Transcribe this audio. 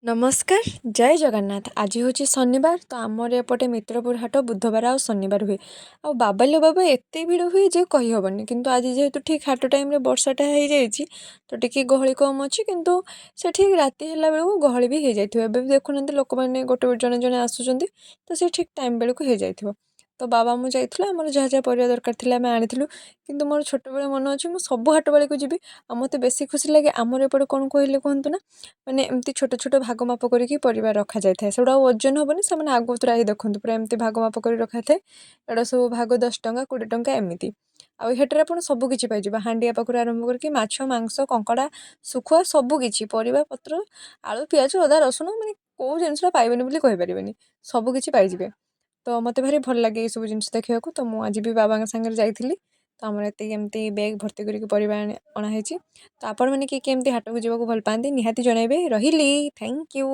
ନମସ୍କାର, ଜୟ ଜଗନ୍ନାଥ। ଆଜି ହେଉଛି ଶନିବାର। ତ ଆମର ଏପଟେ ମିତ୍ରପୁର ହାଟ ବୁଧବାର ଆଉ ଶନିବାର ହୁଏ। ଆଉ ବାବାଲୋ ବାବା, ଏତେ ଭିଡ଼ ହୁଏ ଯେ କହିହେବନି। କିନ୍ତୁ ଆଜି ଯେହେତୁ ଠିକ୍ ହାଟ ଟାଇମ୍ରେ ବର୍ଷାଟା ହେଇଯାଇଛି, ତ ଟିକେ ଗହଳି କମ୍ ଅଛି। କିନ୍ତୁ ସେ ଠିକ୍ ରାତି ହେଲା ବେଳକୁ ଗହଳି ବି ହେଇଯାଇଥିବ। ଏବେ ବି ଦେଖୁନାହାନ୍ତି, ଲୋକମାନେ ଗୋଟେ ଗୋଟେ ଜଣେ ଜଣେ ଆସୁଛନ୍ତି। ତ ସେ ଠିକ୍ ଟାଇମ୍ ବେଳକୁ ହେଇଯାଇଥିବ। ତ ବାବା ମୁଁ ଯାଇଥିଲୁ, ଆମର ଯାହା ଯାହା ପରିବା ଦରକାର ଥିଲା ଆମେ ଆଣିଥିଲୁ। କିନ୍ତୁ ମୋର ଛୋଟବେଳେ ମନେ ଅଛି, ମୁଁ ସବୁ ହାଟ ପାଳିକୁ ଯିବି ଆଉ ମୋତେ ବେଶୀ ଖୁସି ଲାଗେ। ଆମର ଏପଟେ କ'ଣ କହିଲେ କୁହନ୍ତୁ ନା, ମାନେ ଏମିତି ଛୋଟ ଛୋଟ ଭାଗ ମାପ କରିକି ପରିବା ରଖାଯାଇଥାଏ। ସେଗୁଡ଼ା ଆଉ ଓଜନ ହେବନି। ସେମାନେ ଆଗତୁରା ହେଇ ଦେଖନ୍ତୁ, ପୁରା ଏମିତି ଭାଗ ମାପ କରି ରଖାଯାଇଥାଏ। ଏଗୁଡ଼ା ସବୁ ଭାଗ 10 ଟଙ୍କା, 20 ଟଙ୍କା ଏମିତି। ଆଉ ଏ ହାଟରେ ଆପଣ ସବୁ କିଛି ପାଇଯିବେ, ହାଣ୍ଡିଆ ପାଖରୁ ଆରମ୍ଭ କରିକି ମାଛ, ମାଂସ, କଙ୍କଡ଼ା, ଶୁଖୁଆ, ସବୁ କିଛି, ପରିବା ପତ୍ର, ଆଳୁ, ପିଆଜ, ଅଦା, ରସୁଣ, ମାନେ କେଉଁ ଜିନିଷଟା ପାଇବେନି ବୋଲି କହିପାରିବେନି, ସବୁ କିଛି ପାଇଯିବେ। ତ ମୋତେ ଭାରି ଭଲ ଲାଗେ ଏଇସବୁ ଜିନିଷ ଦେଖିବାକୁ। ତ ମୁଁ ଆଜି ବି ବାବାଙ୍କ ସାଙ୍ଗରେ ଯାଇଥିଲି। ତ ଆମର ଏତିକି ଏମିତି ବ୍ୟାଗ୍ ଭର୍ତ୍ତି କରିକି ପରିବା ଅଣା ହେଇଛି। ତ ଆପଣମାନେ କିଏ କିଏ ଏମିତି ହାଟକୁ ଯିବାକୁ ଭଲ ପାଆନ୍ତି, ନିହାତି ଜଣାଇବେ। ରହିଲି, thank you.